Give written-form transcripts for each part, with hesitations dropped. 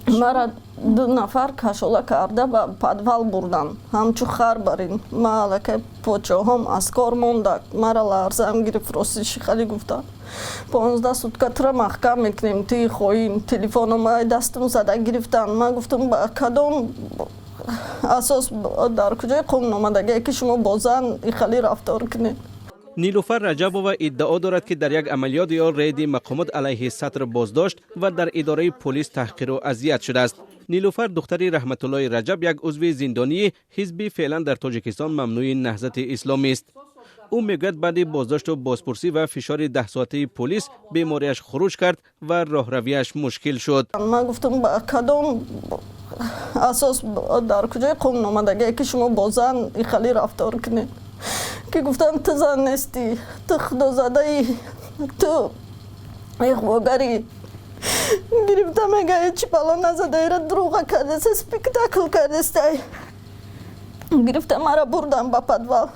Мара ду нафар кашола карда ба подвал бурдан, ҳамчу хар барин. Ма аллакай почоҳом аз кор монда, мара ларзаам гирифт. Ростиши хали гуфтам: 15 сутка тура маҳкам мекунем, туи хоин. Телефоном ай дастам зада гирифтан. Ман гуфтам: ба кадом асос, дар куҷои қонун омадагие, ки шумо бо зан ихали рафтор кунед? Нилуфар Раҷабова иддао дорад, ки дар як амалиёт ё рейди мақомот алайҳи сатр боздошт ва дар идораи полис таҳқиру азият шудааст. Нилуфар духтари Раҳматуллои Раҷаб, як узви зиндонии ҳизби феълан дар Тоҷикистон мамнӯи Наҳзати Исломист. Ӯ мегӯяд, баъди боздошту бозпурсӣ ва фишори 10-соатаи полис бемориаш хуруҷ кард ва роҳравиаш мушкил шуд. Ман гуфтам: ба кадом асос, дар куҷои қонун омадагие, ки шумо бо зан ихали рафтор кунед? Ки гуфтам: ту зан нестӣ, ту худозадаӣ, ту иғвогарӣ. Гирифта мега: чӣ бало назадаира, дурӯға кардеста, спектакл кардестай. Гирифта мара бурдан ба подвал.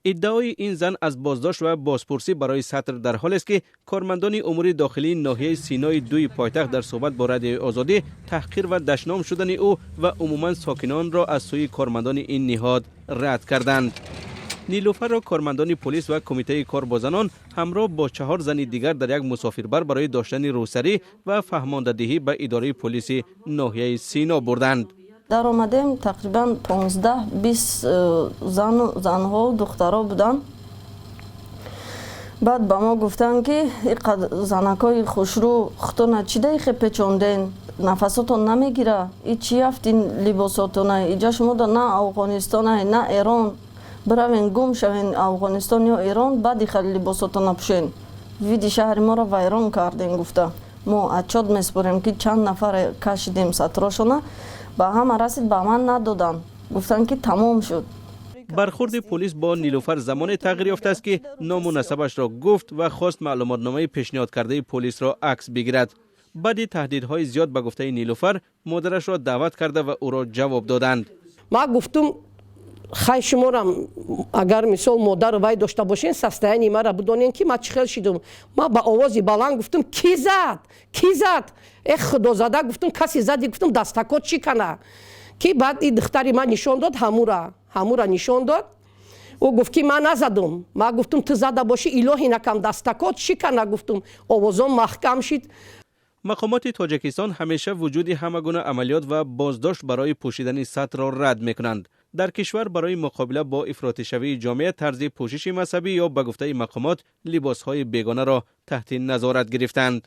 Иддаои ин зан аз боздошт ва бозпурсӣ барои сатр дар ҳолест, ки кормандони умури дохилии ноҳияи Синои дуи пойтахт дар суҳбат бо Радиои Озодӣ таҳқир ва дашном шудани ӯ ва умуман сокинонро аз сӯи кормандони ин ниҳод рад карданд. Нилуфарро кормандони полис ва кумитаи кор бо занон ҳамроҳ бо чаҳор зани дигар дар як мусофирбар барои доштани рӯсарӣ ва фаҳмондадиҳӣ ба идораи полиси ноҳияи Сино бурданд. Даромадем, тақрибан 15-20 зану занҳо, духтаро буданд. Баъд ба мо гуфтанд, ки занакҳои хушрӯ, худтона чӣ даихе печонден, нафасотон намегира, и чӣ афтин либосотона? Иҷа шумода на Афғонистона, на Эрон. Биравен, гум шавен Афғонистон ё Эрон, баъд ихали либосотона пӯшен. Види шаҳри моро вайрон кардем, гуфта. Мо отчёт меспорем, ки чанд нафар кашидем сатрошона. Ба ҳама расид, ба ман надоданд, гуфтанд, ки тамом шуд. Бархурди полис бо Нилуфар замоне тағйир ёфтааст, ки ному насабашро гуфт ва хост маълумотномаи пешниҳодкардаи полисро акс бигирад. Баъди таҳдидҳои зиёд, ба гуфтаи Нилуфар, модарашро даъват карда ва ӯро ҷавоб доданд. Ман гуфтум: хай, шуморам агар мисол модару вай дошта бошен, состояние мара бидонен, ки ман чӣ хел шидум. Ман ба овози баланд гуфтум: «Кӣ зад, кӣ зад? Э, худозада!» Гуфтум: «Касе зади, гуфтум, дастакот чӣ кана?» Ки баъд и духтари ман нишон дод, ҳамура нишон дод. Ӯ гуфт, ки ман назадум. Ман гуфтум: «Ту зада бошӣ, илоҳӣ накам, дастакот чӣ кана?» Гуфтум, овозон маҳкам шид. Мақомоти Тоҷикистон ҳамеша вуҷуди ҳама гуна амалиёт ва боздошт барои пӯшидани сатрро рад мекунанд. Дар кишвар барои муқобила бо ифротишавии ҷомеа тарзи пӯшиши мазҳабӣ ё ба гуфтаи мақомот либосҳои бегонаро таҳти назорат гирифтанд.